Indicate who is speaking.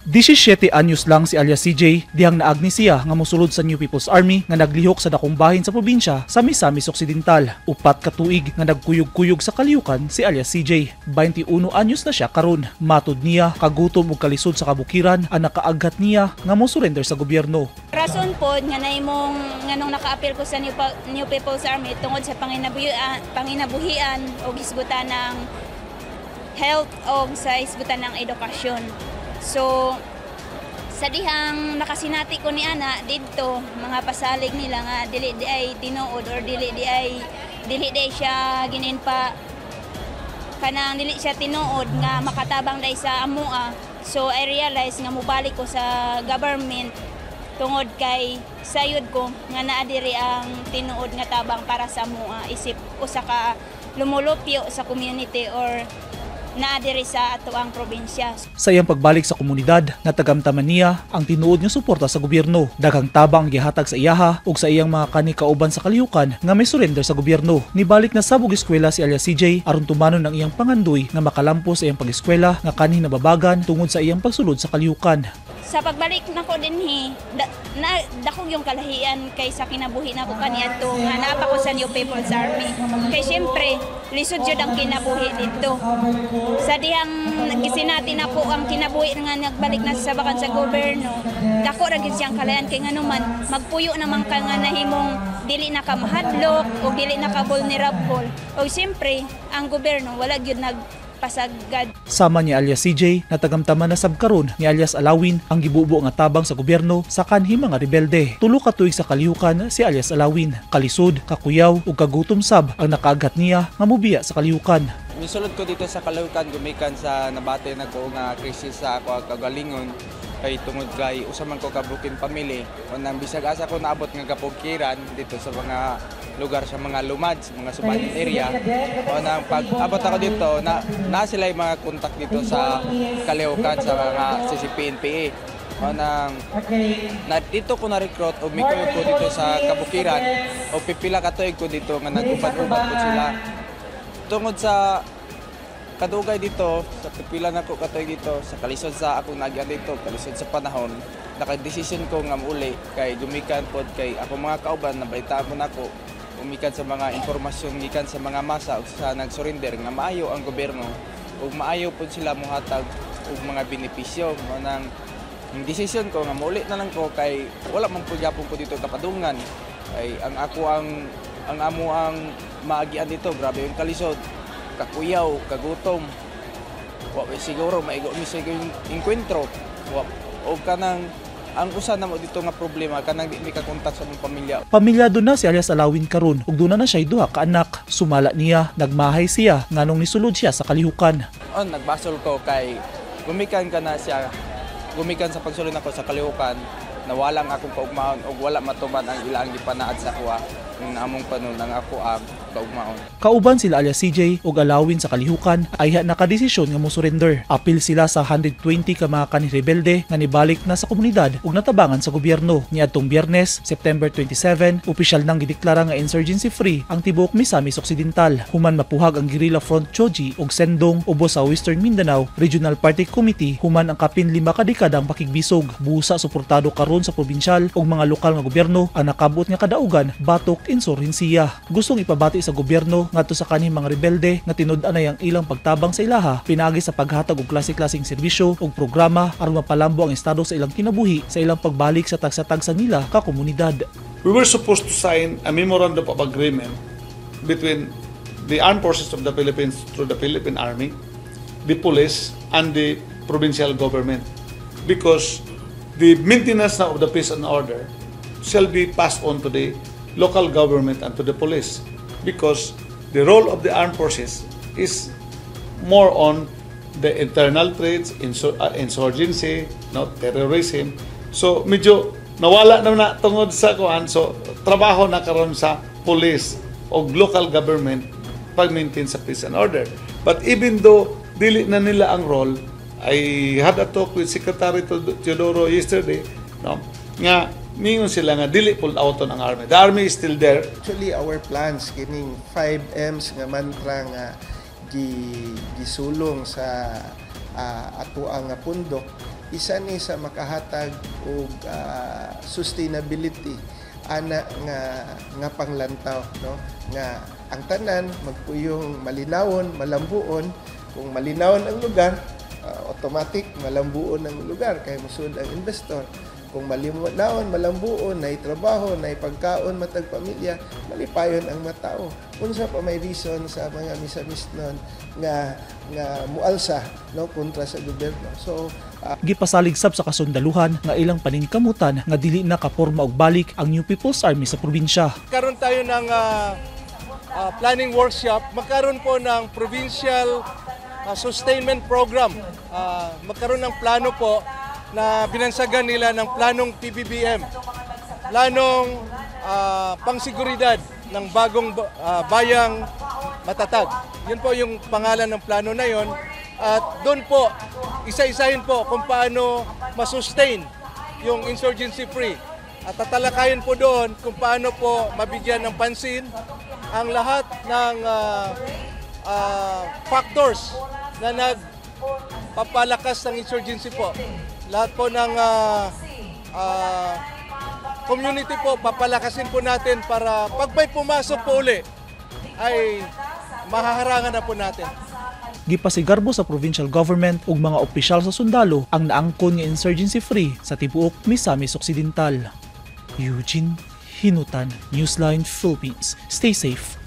Speaker 1: 17 anyos lang si alias CJ dihang naagni siya nga mosulod sa New People's Army nga naglihok sa dakong bahin sa probinsya sa Misamis Occidental. 4 ka tuig nga nagkuyog-kuyog sa kalihukan si alias CJ. 21 anyos na siya karon. Matud niya, kagutom ug kalisod sa kabukiran ang nakaaghat niya nga mo surrender sa gobyerno.
Speaker 2: Rason pod nga nahimong nganong nakaapil ko sa New People's Army tungod sa panginabuhian o hisgutan ng health o sa hisgutan ng edukasyon. So sa dihang nakasinati ko ni ana didto, mga pasalig nila nga dili di ay tinuod or dili di ay siya ginin pa kanang dili siya tinuod nga makatabang dai sa amoa. So I realize nga mobalik ko sa government tungod kay sayod ko nga naa diri ang tinuod nga tabang para sa amoa isip usa ka lumulupyo sa community or naa diri sa atoang probinsya.
Speaker 1: Sa iyang pagbalik sa komunidad, natagamtaman niya ang tinuod nga suporta sa gobyerno. Daghang tabang ang gihatag sa iyaha ug sa iyang mga kani kauban sa kalihukan nga may surrender sa gobyerno. Nibalik na sab og eskwela si alias CJ aron tumanon ang iyang pangandoy nga makalampo sa iyang pag-eskwela nga kanhi nababagan tungod sa iyang pagsulod sa kalihukan.
Speaker 2: Sa pagbalik nako dinhi na dako yung kalahian kay sa kinabuhi nako kaniadto nga naa pa ko sa New People's Army. Kay syempre lisod jud ang kinabuhi didto. Sa dihang gisinati nako ang kinabuhi nga nagbalik na sa sabakan sa gobyerno, dako ra gyud siyang kalahian kay nganuman magpuyo naman ka nga nahimong dili na ka mahadlok o dili na ka vulnerable. O syempre ang gobyerno wala gyud nagpasagad.
Speaker 1: Sama ni alias CJ, natagamtaman na sab karon ni alias Alawin ang gibubo nga tabang sa gobyerno sa kanhi mga rebelde. 3 ka tuig sa kalihukan si alias Alawin. Kalisod, kakuyaw ug kagutom sab ang nakaaghat niya nga mobiya sa kalihukan.
Speaker 3: Misulod ko dito sa kalihukan gumikan sa nabate nako nga krisis sa ako kagalingon kay tungod kay usa man ko ka broken family. Unang bisag asa ko naabot nga kapukiran dito sa mga lugar sa mga lumad, sa mga subanin area. Unang pag abot ako dito na sila yung mga kontak dito sa kalihukan sa mga CCP-NPA. Unang na dito ko na-recruit o mikuyog ko dito sa kabukiran o pipila ka tuig ko dito nga nag-uban-uban ko sila. Tungod sa kadugay dito, sa pipila na ko katuig dito, sa kalisod sa akong nagyan dito, kalisod sa panahon, nakadesisyon ko nga muuli kay gumikan pod kay ako mga kauban nabalitaan ko nako umikan sa mga impormasyon gikan sa mga masa ug sa nagsurrender nga maayo ang gobyerno ug maayo pod sila mohatag og mga benepisyo. Mao nang ang desisyon ko nga muuli na lang ko kay wala man pud gyapon ko dito kapadungan kay ang ako ang amo ang maagian dito, grabe yung kalisod, kakuyaw, kagutom. Wa siguro maigo mi sa yung enkwentro. Wa og kanang ang usa namo dito nga problema kanang di mi kakontak sa among pamilya.
Speaker 1: Pamilyado na si alias Alawin karon ug duna na siya duha ka anak. Sumala niya, nagmahay siya nganong nisulod siya sa kalihukan.
Speaker 3: On nagbasol ko kay gumikan ka na siya. Gumikan sa pagsulod nako sa kalihukan, nawala ang akong kaugmaon ug wala matuman ang ilang gipanaad sa kuha ng among panon ang ako ang kaugmaon.
Speaker 1: Kauban sila alias CJ ug Alawin sa kalihukan ay nakadesisyon nga mo-surrender. Apil sila sa 120 ka mga kanhi rebelde nga nibalik na sa komunidad ug natabangan sa gobyerno. Niadtong Biyernes, September 27, opisyal nang gideklara nga insurgency free ang tibuok Misamis Occidental. Human mapuhag ang Guerrilla Front Choji ug Sendong ubos sa Western Mindanao Regional Party Committee human ang kapin 5 ka dekadang pakigbisog. Busa suportado karon sa probinsyal ug mga lokal nga gobyerno ang nakabot nga kadaugan batok insurhensiya. Gustong ipabati sa gobyerno ngadto sa kanhi mga rebelde nga tinud-anay ang ilang pagtabang sa ilaha pinaagi sa paghatag og klase-klaseng serbisyo ug programa aron mapalambo ang estado sa ilang kinabuhi sa ilang pagbalik sa tagsa-tagsa nila ka komunidad.
Speaker 4: We were supposed to sign a memorandum of agreement between the Armed Forces of the Philippines through the Philippine Army, the police, and the provincial government, because the maintenance now of the peace and order shall be passed on to the local government and to the police, because the role of the armed forces is more on the internal threats, insurgency, no, terrorism. So medyo nawala na na tungod sa kuan, so trabaho na karon sa police o local government pag-maintain sa peace and order. But even though dili na nila ang role, I had a talk with Secretary Teodoro yesterday, no, nga ningon sila nga dili pulled out on ang army. The army is still there.
Speaker 5: Actually, our plans kining 5 M's nga mantra nga gisulong sa atoang nga pundok. Isa ni sa makahatag og sustainability ana nga nga panglantaw, no, nga ang tanan magpuyong malinawon, malambuon. Kung malinawon ang lugar, automatic malambuon ang lugar kay musud ang investor. Kung malinawon, malambuon, nay trabaho, nay pagkaon matag pamilya, malipayon ang matao. Unsa pa may reason sa mga Misamisnon nga nga mualsa, no, kontra sa gobyerno? So
Speaker 1: Gipasalig sab sa kasundaluhan nga ilang paningkamutan nga dili na kaporma og balik ang New People's Army sa probinsya.
Speaker 6: Karon tayo ng planning workshop, magkaroon po ng provincial sustainment program. Magkaroon ng plano po na binansagan nila ng planong PBBM. Planong pangseguridad ng bagong bayang matatag. Yun po yung pangalan ng plano na yon. At doon po, isa-isahin po kung paano masustain yung insurgency free. At tatalakayin po doon kung paano po mabigyan ng pansin ang lahat ng factors na nagpapalakas ng insurgency po. Lahat po ng community po, papalakasin po natin para pag may pumasok po uli, ay mahaharangan na po natin.
Speaker 1: Gipasigarbo sa provincial government ug mga opisyal sa sundalo ang naangkon nga insurgency free sa tibuok Misamis Occidental. Eugene Hinutan, Newsline Philippines. Stay safe.